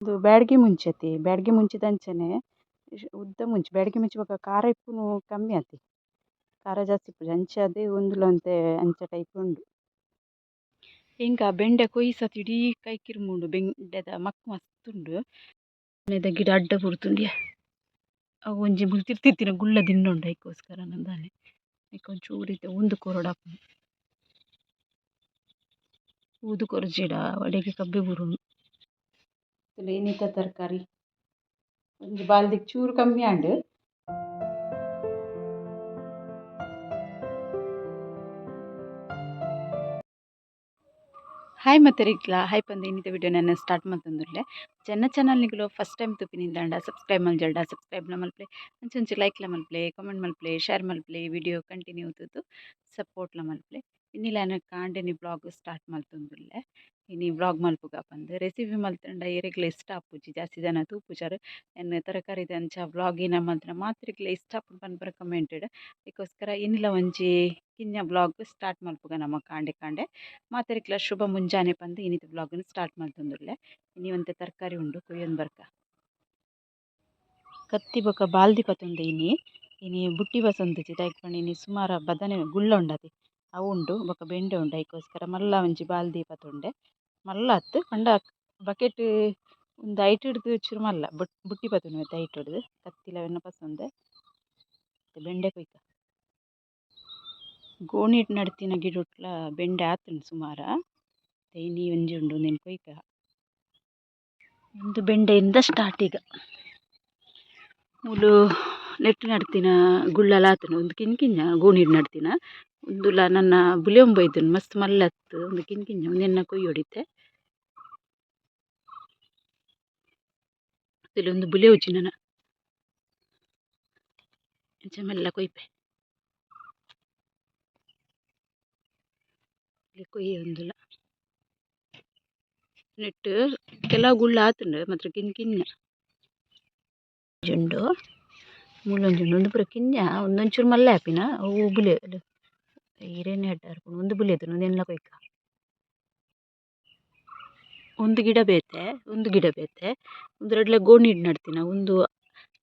ಉಂದು ಬ್ಯಾಡಗಿ ಮುಂಚಿ ಬ್ಯಾಡಗಿ ಮುಂಚಿದಂಚನೆ ಉದ್ದ ಮುಂಚಿ ಬ್ಯಾಡಗಿ ಮುಂಚಿ ಬೊಕ ಖಾರ ಇಪ್ಪುನು ಕಮ್ಮಿ ಆತೆ ಖಾರ ಜಾಸ್ತಿ ಇಪ್ಪುಜಿ ಅಂಚಾದ್ ಉಂದುಲ ಒಂತೆ ಅಂಚ ಟೈಪ್ ಉಂಡು. ಎಂಕ್ ಆ ಬೆಂಡೆ ಕೊಯ್ಸತ್ ಇಡೀ ಕೈ ಕಿರ್ಮುಂಡು ಬೆಂಡೆದ ಮಕ್ಕ್ ಮಸ್ತ್ ಉಂಡು. ದ ಗಿಡ ಅಡ್ಡ ಬೂರ್ದುಂಡಿಯ ಅವು ಒಂಜಿ ಮುಲ್ಪ ತಿರ್ತಿತ್ತಿನ ಗುಳ್ಳ ದಿನ್ನೊಂಡು ಐಕೋಸ್ಕರ ದಾನೆ ಐಕ್ ಒಂಚೂರು ಇತ್ತೆ ಉಂದು ಕೊರೊಡಾಪುಂಡು. ಊದು ಕೊರ್ಜಿಡ ಅಡೆಗ್ ಕಬ್ಬೆ ಬೂರುಂಡು. ಇನಿತ ತರಕಾರಿ ಒಂಜಿ ಬಾಲ್ದಿಗ್ ಚೂರು ಕಮ್ಮಿ ಆಂಡ್. ಹಾಯ್ ಮತ್ತರಿಗ್ಲ ಹಾಯ್ ಪಂದ್ ಇನ್ನಿತ ವಿಡಿಯೋ ನಾನು ಸ್ಟಾರ್ಟ್ ಮಲ್ತೊಂದುಲ್ಲೆ. ಚೆನ್ನ ಚಾನಲ್ ನಿಗುಲು ಫಸ್ಟ್ ಟೈಮ್ ತೂಪಿನಿಂದಾಂಡ ಸಬ್ಸ್ಕ್ರೈಬ್ ಮಲ್ಜಲ್ಡ ಸಬ್ಸ್ಕ್ರೈಬ್ ಲ ಮಲ್ಪುಲೆ, ಅಂಚ ಲೈಕ್ ಲ ಮಲ್ಪುಲೆ, ಕಾಮೆಂಟ್ ಮಲ್ಪುಲೆ, ಶೇರ್ ಮಲ್ಪುಲೆ, ವಿಡಿಯೋ ಕಂಟಿನ್ಯೂ ತೂದು ಸಪೋರ್ಟ್ ಲ ಮಲ್ಪುಲೆ. ಇನ್ನಿಲ ಕಾಂಡೆನಿ ಬ್ಲಾಗ್ ಸ್ಟಾರ್ಟ್ ಮಲ್ತೊಂದುಲ್ಲೆ. ಇನಿ ವ್ಲಾಗ್ ಮಲ್ಪುಗ ಪಂದ್ ರೆಸಿಪಿ ಮಲ್ತಂಡ ಏರೆಗ್ಲ ಇಷ್ಟ ಆಪುಜಿ, ಜಾಸ್ತಿ ಜನ ತೂಪುಜಾರ್. ಎನ್ನ ತರಕಾರಿದ ಅಂಚ ವ್ಲಾಗ್ ಏನ ಮಲ್ತಂಡ ಮಾತ್ರೆಗ್ಲ ಇಷ್ಟ ಆಪುಂಡು ಪನ್ಪುನ ಕಮೆಂಟೆಡ್. ಅದಕ್ಕೋಸ್ಕರ ಇನ್ನಿಲ ಒಂಜಿ ಕಿನ್ಯ ವ್ಲಾಗ್ ಸ್ಟಾರ್ಟ್ ಮಲ್ಪುಗ ನಮ್ಮ ಕಾಂಡೆ ಕಾಂಡೆ. ಮಾತೆರೆಗ್ಲ ಶುಭ ಮುಂಜಾನೆ ಪಂದ್ ಇನಿತ ವ್ಲಾಗ್ ಸ್ಟಾರ್ಟ್ ಮಲ್ತೊಂದುಲ್ಲೆ. ಇನಿ ಒಂತೆ ತರಕಾರಿ ಉಂಡು ಕೊಯ್ಯೊಂದು ಬರ್ಕ. ಕತ್ತಿ ಬೊಕ ಬಾಲ್ದಿ ಪತೊಂದೆ ಇನಿ ಇನಿ ಬುಟ್ಟಿ ಬಸೊಂದಿಜ್ಜಿ ದಾಯೆಗ್ ಪಂಡ ಇನಿ ಸುಮಾರ ಬದನೆ ಗುಳ್ಳ ಉಂಡತೆ ಅವು ಉಂಡು ಬೊಕ ಬೆಂಡೆ ಉಂಡು. ಐಕೋಸ್ಕರ ಮಲ್ಲ ಒಂಜಿ ಬಾಲ್ದಿ ಪತೊಂಡೆ. ಮಲ್ಲ ಅತ್ತ್ ಪಂಡ ಬಕೆಟ್ ಉಂದು ಐಟ್ ಡ್ದ್ ಚೂರು ಮಲ್ಲ ಬುಟ್ಟಿ ಪತೊಂಡೆ ಐಟ್ ಡ್ದ್ ಕತ್ತಿಲ ಅವೆನ್ ಪತೊಂದೆ ಬೆಂಡೆ ಕೊಯ್ಕ. ಗೋಣಿಡ್ ನಡ್ತಿನ ಗಿಡೊಟ್ಲ ಬೆಂಡೆ ಆತುಂಡು ಸುಮಾರ. ಇನಿ ಒಂಜಿ ಉಂಡು ಉಂದೆನ್ ಕೊಯ್ಕ. ಉಂದು ಬೆಂಡೆಯಿಂದ ಸ್ಟಾರ್ಟ್ ಈಗ. ಮೂಲು ನೆಟ್ ನಡ್ತಿನ ಗುಳ್ಳಲ ಆತುಂಡು. ಉಂದು ಕಿನ್ನ ಕಿನ್ನ ಗೋಣಿಡ್ ನಡ್ತಿನ. ಉಂದುಲ ನನ್ನ ಬುಲೆಯೊಂದು ಬೈದುಂಡು ಮಸ್ತ್ ಮಲ್ಲ ಅತ್ತ್ ಉಂದು ಕಿನ್ನ ಕಿನ್ನ ಉಂದೆನ್ನ ಕೊಯ್ಯೊಡಿತ್ತೆ. ಉಂದು ಬುಲೆವುಜಿ ನನ. ಇಂಚ ಮೆಲ್ಲ ಕೊಯ್ಪೆ. ಕೊಯ್ಯೆ ಉಂದುಲ. ನೆಟ್ ಕೆಲವು ಗುಳ್ಳ ಆತುಂಡು ಮಾತ್ರ ಕಿನ್ನ ಕಿನ್ನ. ಉಂಡು ಮೂಲೊಂಜಿ ಉಂಡು ಉಂದು ಪೂರ ಕಿನ್ನ ಉಂದೊಂಚೂರು ಮಲ್ಲೆ ಆಪಿನ ಅವು ಬುಲೆ ಇರೆನೆ ಅಡ್ಡ ಬರ್ಪುಂಡು. ಉಂದು ಬುಲೆದುಂಡು ಉಂದೆನ್ಲ ಕೊಯ್ಕ. ಉಂದು ಗಿಡ ಬೇತೆ ಉಂದು ಗಿಡ ಬೇತೆ. ಉಂದು ರಡ್ಡ್ಲ ಗೋಣಿಡ್ ನಡ್ತಿನ ಉಂದು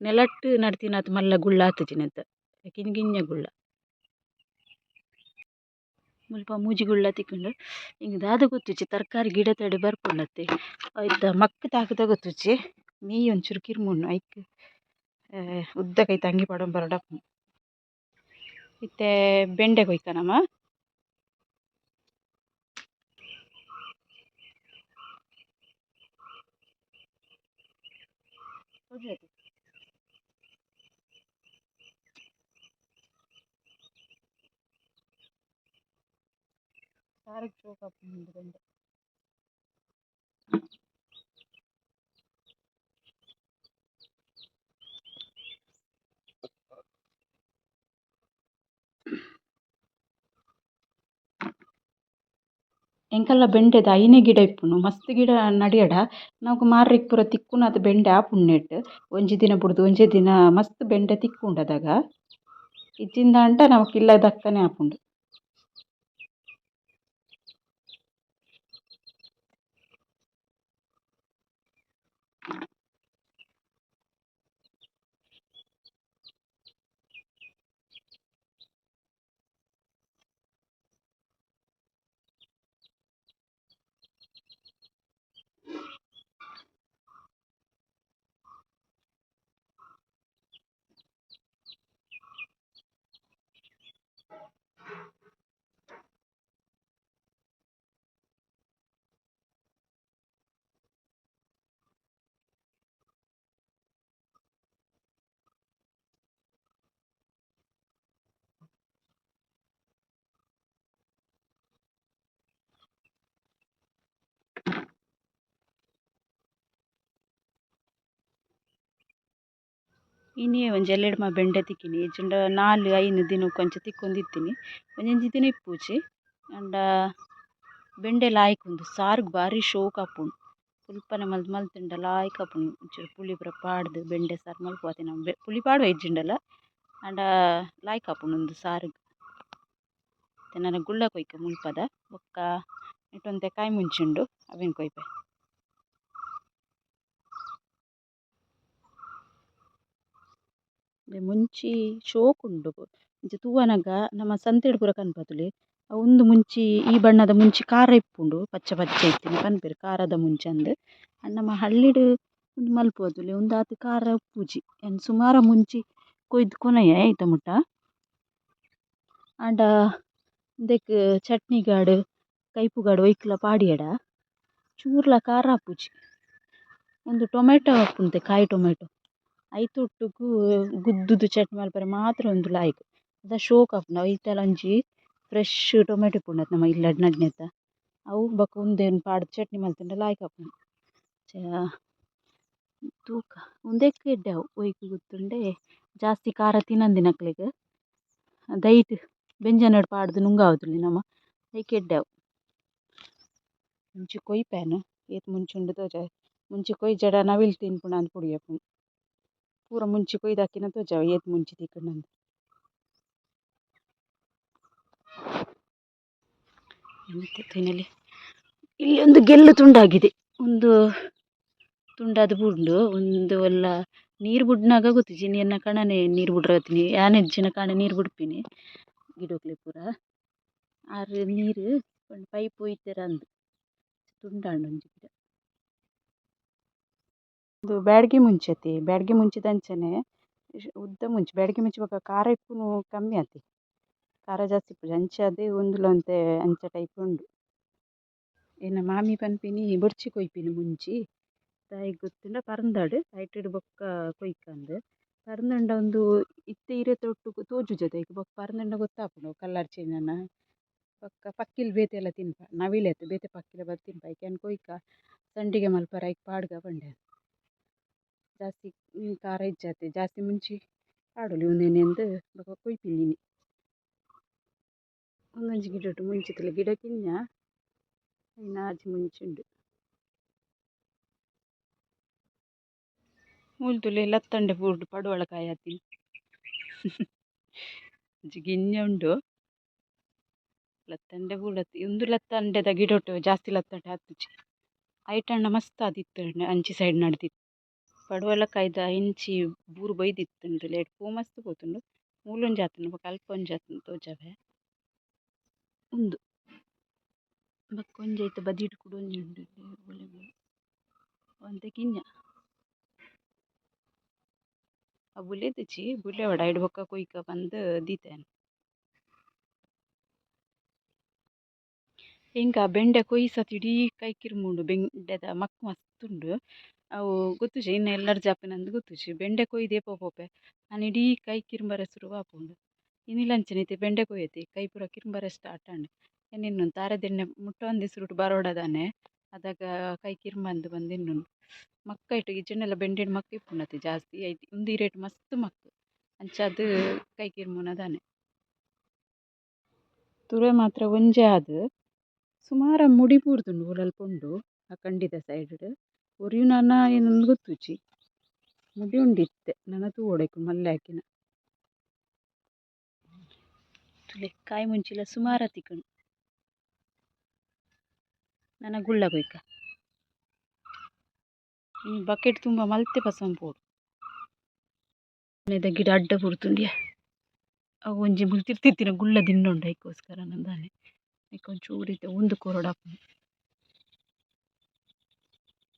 ನೆಲಟ್ ನಡ್ತಿನಾತ್ ಮಲ್ಲ ಗುಳ್ಳ ಆತುಜಿ ನೆತ್ತ ಕಿನ್ನ ಕಿನ್ನ ಗುಳ್ಳ. ಮುಲ್ಪ ಮೂಜಿ ಗುಳ್ಳ ತಿಕ್ಕುಂಡು. ಇಂಕ್ ದಾದ ಗೊತ್ತುಜಿ ತರಕಾರಿ ಗಿಡ ತಡೆ ಬರ್ಪುಂಡತ್ತೆ ಐತ ಮಕ್ಕ್ ತಾಕುದ ಗೊತ್ತುಜಿ. ಮೀ ಒಂಚೂರು ಕಿರ್ಮುಂಡು ಐಕ್ ಉದ್ದ ಕೈತ ಅಂಗಿ ಪಾಡೊಂದು ಬರೊಡಾಪುಂಡು. ಇತ್ತೆ ಬೆಂಡೆ ಕೊಯ್ಕ ನಮ. ಸಾರಿಗೆ ಶೋಕ್ ಆಪುಂಡು ಬೆಂಡೆ. ಎಂಕಲ್ನ ಬೆಂಡೆದ ಐನೆ ಗಿಡ ಇಪ್ಪುನು ಮಸ್ತ್ ಗಿಡ ನಡಿಯಡ ನಮಕ್ ಮಾರ್ರೆಗ್ ಪೂರ ತಿಕ್ಕುನಾತ್ ಬೆಂಡೆ ಆಪುಂಡು ನೆಟ್. ಒಂಜಿ ದಿನ ಬುಡ್ದು ಒಂಜಿ ದಿನ ಮಸ್ತ್ ಬೆಂಡೆ ತಿಕ್ಕುಂಡು ಅದಗ. ಇಜ್ಜಿಂದಾಂಡ ನಮಕ್ ಇಲ್ಲ ದಕ್ಕನೆ ಆಪುಂಡು. ಇನಿ ಒಂಜಿ ಎಲ್ಲೆಡ್ಮ ಬೆಂಡೆ ತಿಕ್ಕಿನಿ ಇಜ್ಜಿಂಡ ನಾಲ್ ಐನ್ ದಿನಕ್ಕೊಂಚ ತಿಕ್ಕೊಂದಿತ್ತಿನಿ. ಒಂಜೊಂಜಿ ದಿನ ಇಪ್ಪುಜಿ. ಆಂಡ ಬೆಂಡೆ ಲಾಯ್ಕ್ ಉಂದು ಸಾರ್ಗ್ ಬಾರಿ ಶೋಕ್ ಆಪುಂಡು. ಪುಲ್ಪನೆ ಮಲ್ತ್ ಮಲ್ತ್ಂಡ ಲಾಯ್ಕ್ ಆಪುಂಡು. ಒಂಚೂರು ಪುಳಿ ಪೂರ ಪಾಡ್ದ್ ಬೆಂಡೆ ಸಾರು ಮಲ್ಪುವ ನಮ ಪುಳಿ ಪಾಡುವ ಇಜ್ಜಿಂಡಲ ಆಂಡ ಲಾಯ್ಕ್ ಆಪುಂಡು ಉಂದು ಸಾರ್ಗ್. ನನ ಗುಳ್ಳ ಕೊಯ್ಕ ಮುಲ್ಪದ ಬೊಕ್ಕ ನೆಟ್ ಒಂತೆ ಕಾಯಿ ಮುಂಚಿ ಉಂಡು ಅವೆನ್ ಕೊಯ್ಪೆ. ಮುಂಚಿ ಶೋಕುಂಡು ಇಂಚ ತೂವನಗ ನಮ ಸಂತೆಡ್ ಪೂರ ಕನ್ಪತುಲೆ ಉಂದು ಮುಂಚಿ ಈ ಬಣ್ಣದ ಮುಂಚಿ ಖಾರ ಇಪ್ಪುಂಡು ಪಚ್ಚೆ ಪಚ್ಚೆ ಇತ್ತಿನ ಪನ್ಪೆರ್ ಖಾರದ ಮುಂಚಿ ಅಂದ್. ನಮ್ಮ ಹಳ್ಳಿಡ್ ಉಂದು ಮಲ್ಪುವತುಲೆ ಉಂದು ಆತ್ ಖಾರ ಇಪ್ಪುಜಿ ಯಾನ್ ಸುಮಾರ ಮುಂಚಿ ಕೊಯ್ದು ಕೊನೊಯೆ ಐತ ಮುಟ. ಆಂಡ ಉಂದೆಕ್ ಚಟ್ನಿಗಾಡ್ ಕೈಪುಗಾಡ್ ಒಯ್ಕ್ಲ ಪಾಡಿಯೆಡ ಚೂರ್ಲ ಖಾರ ಆಪುಜಿ. ಉಂದು ಟೊಮೆಟೊ ಆಪುಂಡು ಕಾಯಿ ಟೊಮೆಟೊ ಐತ ಒಟ್ಟುಗು ಗುದ್ದುದು ಚಟ್ನಿ ಮಲ್ಪರೆ ಮಾತ್ರ ಉಂದು ಲಾಯ್ಕ್ ದ ಶೋಕು ಆಪುಂಡು ಐತಲ ಒಂಜಿ ಫ್ರೆಶ್ ಟೊಮೆಟೊ ಇಪ್ಪುಂಡತ್ತ ನಮ ಇಲ್ಲಡ್ ನಡ್ನೆತ ಅವು ಬೊಕ ಉಂದೆನ್ ಪಾಡ್ದ್ ಚಟ್ನಿ ಮಲ್ತ್ಂಡ ಲಾಯ್ಕ್ ಆಪುಂಡು. ತೂಕ ಉಂದೆಕ್ ಎಡ್ಡೆ ಆವು ಒಯ್ಕ್ ಗೊತ್ತುಂಡೆ ಜಾಸ್ತಿ ಖಾರ ತಿನಂದಿನಕ್ಲೆಗ್ ದೈಟ್ ಬೆಂಜನಡ್ ಪಾಡ್ದ್ ನುಂಗಾವೊದುಲಿ ನಮ ಐಕ್ ಎಡ್ಡೆ ಆವು. ಮುಂಚಿ ಕೊಯ್ಪೆನ್ ಏತ್ ಮುಂಚಿ ಉಂಡು ತೋಜಾವೆ ಮುಂಚಿ ಕೊಯ್ಜಡ ನವಿಲು ತಿನ್ಪುಂಡಂದ್ ಪೊಡಿಯಪ್ಪುಂಡು ಪೂರ ಮುಂಚಿ ಕೊಯ್ದಾಕಿನ ತೋಜಾವೆ ಏತ್ ಮುಂಚಿ ತಿಕ್ಕುಂಡಂದ್. ತೂಯಿನಲ್ಲಿ ಇಲ್ಲಿ ಒಂದು ಗೆಲ್ಲು ತುಂಡಾಗಿದೆ ಒಂದು ತುಂಡಾದ್ ಬುಡ್ಂಡು ಉಂದು ಎಲ್ಲ ನೀರು ಬುಡ್ನಾಗ ಗೊತ್ತಿಜ್ಜಿ ಎನ್ನ ಕಣನೆ ನೀರು ಬುಡ್ರತ್ನಿ ಯಾನ್ ಹೆಚ್ಚಿನ ಕಾಣೆ ನೀರು ಬುಡ್ಪಿನಿ ಗಿಡಕ್ಲೆ ಪೂರ ಆರ್ ನೀರು ಪೈಪ್ ಒಯ್ತೆರಂದ್ ತುಂಡಾಂಡ್ ಒಂಜಿ ಗಿಡ. ಉಂದು ಬ್ಯಾಡಗಿ ಮುಂಚಿ ಬ್ಯಾಡಗಿ ಮುಂಚಿದಂಚನೆ ಉದ್ದ ಮುಂಚಿ ಬ್ಯಾಡಗಿ ಮುಂಚಿ ಬೊಕ ಖಾರ ಇಪ್ಪುನು ಕಮ್ಮಿ ಆತೆ ಖಾರ ಜಾಸ್ತಿ ಇಪ್ಪುಜಿ ಅಂಚಾದ್ ಉಂದುಲ ಒಂತೆ ಅಂಚ ಟೈಪ್ ಉಂಡು. ಎನ್ನ ಮಾಮಿ ಪನ್ಪಿನಿ ಬೊರ್ಚಿ ಕೊಯ್ಪಿನಿ ಮುಂಚಿ ದಾಯೆಗ್ ಗೊತ್ತುಂಡ ಪರ್ಂದಡ್ ಐಟೆಡ್ ಬೊಕ್ಕ ಕೊಯ್ಕಂದ್ ಪರ್ಂದ್ಂಡ ಉಂದು ಇತ್ತೆ ಇರೆತ ಒಟ್ಟುಗು ತೋಜುಜತೆ ಐಕ್ ಬೊಕ್ಕ ಪರ್ಂದ್ಂಡ ಗೊತ್ತಾಪುಂಡು ಕಲರ್ ಚೇಂಜ್ ಆಂಡ ಬೊಕ್ಕ ಪಕ್ಕಿಲು ಬೇತೆ ಎಲ್ಲ ತಿನ್ಪ ನವಿಲು ಬೇತೆ ಪಕ್ಕಿಲು ಬತ್ತ್ ತಿನ್ಪ ಐಕ್ ಯಾನ್ ಕೊಯ್ಕ ಸಂಡಿಗೆ ಮಲ್ಪರೆ ಐಕ್ ಪಾಡ್ಗ ಪಂಡೆ. ಜಾಸ್ತಿ ಖಾರ ಇಜ್ಜತೆ ಜಾಸ್ತಿ ಮುಂಚಿ ಪಾಡೊಲಿ ಉಂದೆನೆಂದ್ ಬೊಕ ಕೊಯ್ಪಿನಿ ಇನಿ. ಉಂದೊಂಜಿ ಗಿಡಟ್ ಮುಂಚಿ ತೂಲೆ ಗಿಡ ಕಿನ್ಯ ಐನ ಆಜಿ ಮುಂಚಿ ಉಂಡು. ಮೂಲು ತೂಲೆ ಲತ್ತಂಡೆ ಬೂರ್ಡು ಪಡುವಳಕಾಯಿ ಆತಿನಿ ಒಂಜಿ ಗಿಂಜ ಉಂಡು ಲತ್ತಂಡೆ ಬೂರ್ಡತ್ತಿ ಉಂದು ಲತ್ತಂಡೆದ ಗಿಡೊಟು ಜಾಸ್ತಿ ಲತ್ತಂಡೆ ಆತುಜಿ ಐಟಣ್ಣ ಮಸ್ತ್ ಆದಿತ್ತುಂಡು ಅಂಚಿ ಸೈಡ್ ನಡ್ದಿತ್ತು. ಪಡುವಲಕಾಯಿದ ಇಂಚಿ ಬೂರು ಬೈದಿತ್ತುಂಡು ಲೇಟ್ ಪೂ ಮಸ್ತ್ ಪೋತುಂಡು ಮೂಲೊಂಜಿ ಆತುಂಡು ಬೊಕ ಅಲ್ಪ ಒಂಜಿ ಆತುಂಡು ತೋಜಾವೆ ಉಂದು ಬೊಕ ಒಂಜಿ ಐತ ಬದಿಟ್ ಕುಡ ಒಂಜಿ ಉಂಡು ಒಂತೆ ಕಿನ್ಯ ಆ ಬುಲೆದಿಜಿ ಬುಲೆವಡ್ ಐಡ್ ಬೊಕ ಕೊಯ್ಕ ಪಂದ್ ದೀತೆ ಯಾನ್. ಎಂಕ್ ಆ ಬೆಂಡೆ ಕೊಯ್ಸತ್ ಇಡೀ ಕೈ ಕಿರ್ಮುಂಡು ಬೆಂಡೆದ ಮಕ್ಕು ಮಸ್ತ್ ಉಂಡು ಅವು ಗೊತ್ತುಜಿ ಇನ್ನ ಎಲರ್ಜಿ ಆಪಿನಂದ್ ಗೊತ್ತುಜಿ ಬೆಂಡೆ ಕೊಯ್ದು ಏಪ ಪೋಪೆ ಆನ್ ಇಡೀ ಕೈ ಕಿರ್ಂಬರೆ ಸುರು ಆಪುಂಡು ಇನಿಲ ಅಂಚನೆ ಇತ್ತೆ ಬೆಂಡೆ ಕೊಯ್ಯೆತೆ ಕೈ ಪೂರ ಕಿರ್ಂಬರೆ ಸ್ಟಾರ್ಟ್ ಆಂಡ್ ಯಾನ್ ಎನ್ನುನು ತಾರೆದೆಣ್ಣೆ ಮುಟ್ಟೊಂದು ಸುರುಟು ಬರೋಡ ದಾನೆ ಅದಗ ಕೈ ಕಿರ್ಂಬಂದ್ ಪಂದ್ ಎನ್ನುನು ಮಕ್ಕ ಐಟ್ ಇಜ್ಜಿಂಡಲ ಬೆಂಡೆಡ್ ಮಕ್ಕು ಇಪ್ಪುಂಡತೆ ಜಾಸ್ತಿ ಐಟ್ ಉಂದು ಇರೇಟ್ ಮಸ್ತ್ ಮಕ್ಕು ಅಂಚಾದ್ ಕೈ ಕಿರ್ಮುನ ದಾನೆ. ತುರೆ ಮಾತ್ರ ಒಂಜೆ ಆದ್ ಸುಮಾರ ಮುಡಿ ಬೂರ್ದುಂಡು ಓಲಲ್ಪ ಉಂಡು ಆ ಕಂಡಿದ ಸೈಡ್ ಡ್ ಒರಿಯುನನ ಏನಂದ್ ಗೊತ್ತುಜಿ ಮುಡಿ ಉಂಡು ಇತ್ತೆ ನನ ತೂವೊಡು ಐಕ್ ಮಲ್ಲೆ ಆಕಿನ. ತೂಲೆ ಕಾಯಿ ಮುಂಚಿಲ ಸುಮಾರ ತಿಕ್ಕುಂಡು ನನ ಗುಳ್ಳ ಕೊಯ್ಕ ಇನಿ ಬಕೆಟ್ ತುಂಬ ಮಲ್ತೆ ಪಸೊಂದು ಪೋಡು. ಗಿಡ ಅಡ್ಡ ಬೂರ್ದುಂಡಿಯ ಅವು ಒಂಜಿ ಮುಲ್ಪ ತಿರ್ತಿತ್ತಿನ ಗುಳ್ಳ ದಿಂಡುಂಡು ಐಕೋಸ್ಕರ ದಾನೆ ಐಕ್ ಒಂಚೂರು ಇತ್ತೆ ಉಂದು ಕೊರೊಡಾಪುಂಡು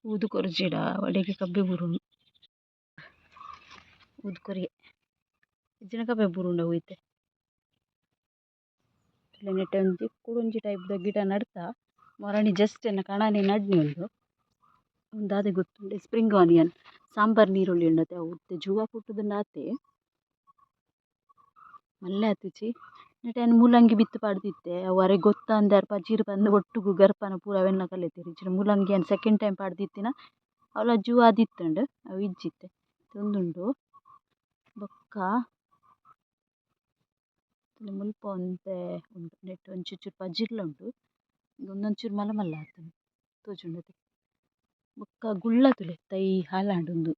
ಊದು ಕೊರ್ಜಿಡ ಅಡೆಗ್ ಕಬ್ಬೆ ಬೂರುಂಡು ಊದು ಕೊರಿಯೆ ಇಜ್ಜಿಂಡ ಕಬ್ಬೆ ಬೂರುಂಡು ಅವು ಇತ್ತೆ. ನೆಟೆ ಒಂಜಿ ಕುಡೊಂಜಿ ಟೈಪ್ ದ ಗಿಡ ನಡ್ತ ಮೊರಣಿ ಜಸ್ಟ್ ಎನ್ನ ಕಣನೆ ನಡ್ನಿ ಉಂದು ಉಂದು ದಾದ ಗೊತ್ತುಂಡೆ ಸ್ಪ್ರಿಂಗ್ ಆನಿಯನ್ ಸಾಂಬಾರ್ ನೀರುಳ್ಳಿ ಉಂಡತೆ ಅವು ಇತ್ತೆ ಜೂವ ಪುಟ್ಟುದುಂಡು ಆತೆ ಮಲ್ಲೆ ಆತುಜಿ ನೆಟೆ ಯಾನ್ ಮೂಲಂಗಿ ಬಿತ್ತ್ ಪಾಡ್ದಿತ್ತೆ ಅವು ಅರೆಗ್ ಗೊತ್ತಂದೆ ಅರ್ ಪಜೀರ್ ಪಂದ್ ಒಟ್ಟುಗು ಗರ್ಪನ ಪೂರ ಅವೆನ್ಲ ಕಲೆತೆರ್ ಇಜ್ಜಿಂಡ ಮೂಲಂಗಿ ಯಾನ್ ಸೆಕೆಂಡ್ ಟೈಮ್ ಪಾಡ್ದಿತ್ತಿನ ಅವ್ಲ ಜೂವ ಆದಿತ್ತುಂಡು ಅವು ಇಜ್ಜಿ ಇತ್ತೆ ಉಂದುಂಡು ಬೊಕ್ಕ ಮುಲ್ಪ ಒಂತೆ ಉಂಡು ನೆಟ್ ಒಂಚೂರು ಪಜಿರ್ಲ ಉಂಡು ಉಂದೊಂಚೂರು ಮಲ್ಲ ಮಲ್ಲ ಆತುಂಡು ತೋಜುಂಡು ಬೊಕ್ಕ ಗುಳ್ಳ ತೂಲೆ ತೈ ಹಾಲಾಂಡ್ ಉಂದು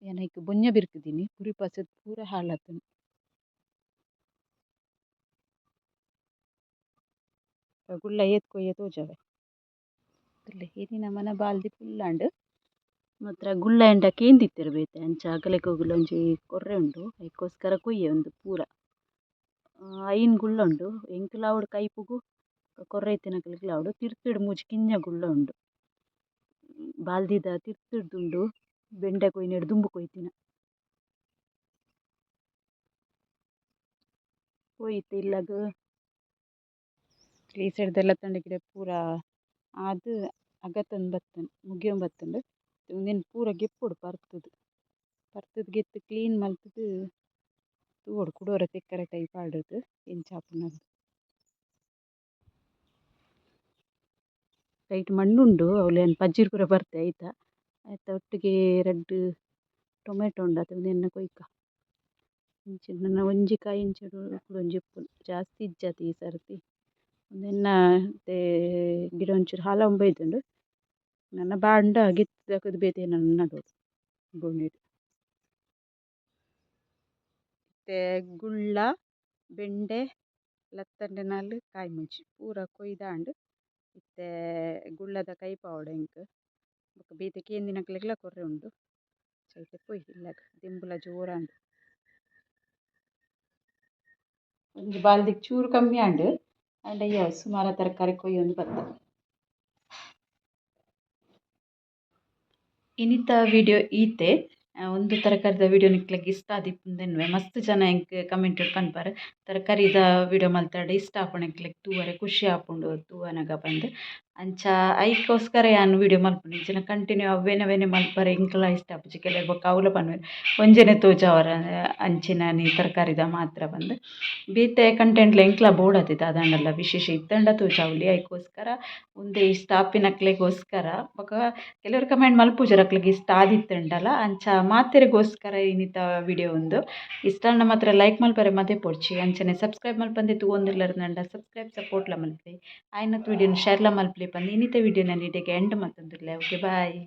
ಯಾನ್ ಐಕ್ ಬೊಂಜ ಬಿರ್ಕುದಿನಿ ಪುರಿ ಪಸೆದ್ ಪೂರ ಹಾಳಾತುಂಡು. ಗುಳ್ಳ ಏತ್ ಕೊಯ್ಯ ತೋಜಾವೆ. ತೂಲೆ ಇನಿ ನಮನ ಬಾಲ್ದಿ ಫುಲ್ ಆಂಡ್. ಮಾತ್ರ ಗುಳ್ಳ ಎಂಡ ಕೇಂದಿತ್ತೆರ್ ಬೇತೆ ಅಂಚ ಅಗಲೆಗೋಗುಲ ಒಂಜಿ ಕೊರ್ರೆ ಉಂಡು ಐಕೋಸ್ಕರ ಕೊಯ್ಯೆ ಉಂದು ಪೂರ. ಐನ್ ಗುಳ್ಳ ಉಂಡು ಎಂಕುಲಾವೊಡು ಕೈಪುಗು ಕೊರ್ರೆ ಇತ್ತಿನಕಲೆಗ್ಲ ಆವೊಡು. ತಿರ್ತುಡು ಮೂಜಿ ಕಿಂಜ ಗುಳ್ಳ ಉಂಡು. ಬಾಲ್ದಿದ ತಿರ್ತುಡ್ದುಂಡು ಬೆಂಡೆ ಕೊಯ್ಯಿನೆಡ್ ದುಂಬು ಕೊಯ್ತಿನ. ಪೋಯಿತ್ ಇಲ್ಲಗ್ ಈ ಸೈಡ್ದೆಲ್ಲ ಗಿಡ ಪೂರ ಆದ್ ಅಗತೊಂದು ಬತ್ತುಂಡು ಮುಗಿಯೊಂದು ಬತ್ತುಂಡು. ಉಂದೆನ್ ಪೂರ ಗೆಪ್ಪೊಡು ಪರ್ತುದು ಪರ್ತುದು ಗೆತ್ತ್ ಕ್ಲೀನ್ ಮಲ್ತುದು ತೂವೊಡು ಕುಡೊರ ತೆಕ್ಕರೆ ಕೈ ಪಾಡುದು ಎಂಚ ಆಪುಂಡು. ಕೈಟ್ ಮಣ್ಣುಂಡು ಅವ್ಲು ಯಾನ್ ಪಜ್ಜಿರ್ ಪೂರ ಬರ್ತೆ ಐತ ಐತ ಒಟ್ಟಿಗೆ ರಡ್ಡ್ ಟೊಮೆಟೊ ಉಂಡು ಅತೆ ಉಂದೆನ್ ಕೊಯ್ಕ. ಇಂಚ ಒಂಜಿ ಕಾಯಿ ಇಂಚ ಒಂಜಿ ಉಪ್ಪುನು ಜಾಸ್ತಿ ಇಜ್ಜಾತ ಈ ಸರ್ತಿ. ಉಂದೆನ್ನ ಗಿಡ ಒಂಚೂರು ಹಾಲೊಂದು ಬೈದುಂಡು. ನನ ಬಾಂಡ ಗೆತ್ತ್ ಬೇತೆ ಏನನ ನಡೋಡು ಗೋಣಿಡ್. ಇತ್ತೆ ಗುಳ್ಳ ಬೆಂಡೆ ಲತ್ತಂಡೆ ನಾಲ್ ಕಾಯಿ ಮುಂಚಿ ಪೂರ ಕೊಯ್ದಾಂಡ್. ಇತ್ತೆ ಗುಳ್ಳದ ಕೈ ಪಾವೊಡು ಎಂಕ್ ಬೊಕ ಬೇತೆ ಕೇಂದಿನಕ್ಲೆಗ್ಲ ಕೊರ್ರೆ ಉಂಡು. ಇತ್ತೆ ಪೋಯಿ ಇಲ್ಲಗ್ ದಿಂಬುಲ ಜೋರಾಂಡ್. ಒಂಜಿ ಬಾಲ್ದಿಗ್ ಚೂರು ಕಮ್ಮಿ ಆಂಡ್. ಆಂಡ ಯಾವು ಸುಮಾರ ತರಕಾರಿ ಕೊಯ್ಯೊಂದು ಬತ್ತ. ಇನಿತ ವಿಡಿಯೋ ಈತೆ. ಒಂದು ತರಕಾರಿದ ವಿಡಿಯೋ ನಿಕ್ಲೆಗ್ ಇಷ್ಟ ಆದಿಪ್ಪುಂದೆನ್ವೆ ಮಸ್ತ್ ಜನ ಎಂಕ್ ಕಮೆಂಟ್ ಪನ್ಪರ್ ತರಕಾರಿದ ವಿಡಿಯೋ ಮಲ್ತಡ ಇಷ್ಟ ಆಪುಂಡು ಎಂಕ್ಲೆಗ್ ತೂವರೆ ಖುಷಿ ಆಪುಂಡು ತೂವನಗ ಪಂದ್. ಅಂಚ ಐಕೋಸ್ಕರ ಯಾನ್ ವಿಡಿಯೋ ಮಲ್ಪುನು ಇಂಚಿನ ಕಂಟಿನ್ಯೂ ಅವ್ವೇನೆ ಅವೇನೆ ಮಲ್ಪರೆ ಎಂಕ್ಲ ಇಷ್ಟ ಆಪುಜಿ. ಕೆಲವೆರ್ ಬೊಕ್ಕ ಅವ್ಲ ಪನ್ಪೆರ್ ಒಂಜೆನೆ ತೋಜಾವರ ಅಂಚಿನ ತರಕಾರಿದ ಮಾತ್ರ ಪಂದ್. ಬೇತೆ ಕಂಟೆಂಟ್ಲ ಎಂಕ್ಲ ಬೋಡಾತೆ ದಾದಾಂಡಲ ವಿಶೇಷ ಇತ್ತಂಡ ತೋಜಾವೊಲಿ ಐಕೋಸ್ಕರ ಉಂದೇ ಇಷ್ಟ ಆಪಿನಕ್ಲೆಗೋಸ್ಕರ ಬೊಕ ಕೆಲವೆರ್ ಕಮೆಂಟ್ ಮಲ್ಪುಜೆರ್ ಅಕ್ಲೆಗ್ ಇಷ್ಟ ಆದಿತ್ತುಂಡಲ ಅಂಚ ಮಾತೆರೆಗೋಸ್ಕರ ಇನಿತ ವಿಡಿಯೋ ಉಂದು. ಇಷ್ಟ ಆಂಡ ಮಾತ್ರ ಲೈಕ್ ಮಲ್ಪರೆ ಮದಪೊಡ್ಚಿ ಅಂಚನೆ ಸಬ್ಸ್ಕ್ರೈಬ್ ಮಲ್ಪಂದೆ ತೂವೊಂದುಲ್ಲೆರ್ಂಡ ಸಬ್ಸ್ಕ್ರೈಬ್ ಸಪೋರ್ಟ್ಲ ಮಲ್ಪುಲೆ ಆಯಿನತ್ ವಿಡಿಯೋನ್ ಶೇರ್ಲ ಮಲ್ಪುಲೆ ಪಂದ್ ಇನಿತ ವಿಡಿಯೋನ ಇಡೆಗ್ ಎಂಡ್ ಮಲ್ತೊಂದುಲ್ಲೆ. Okay boy.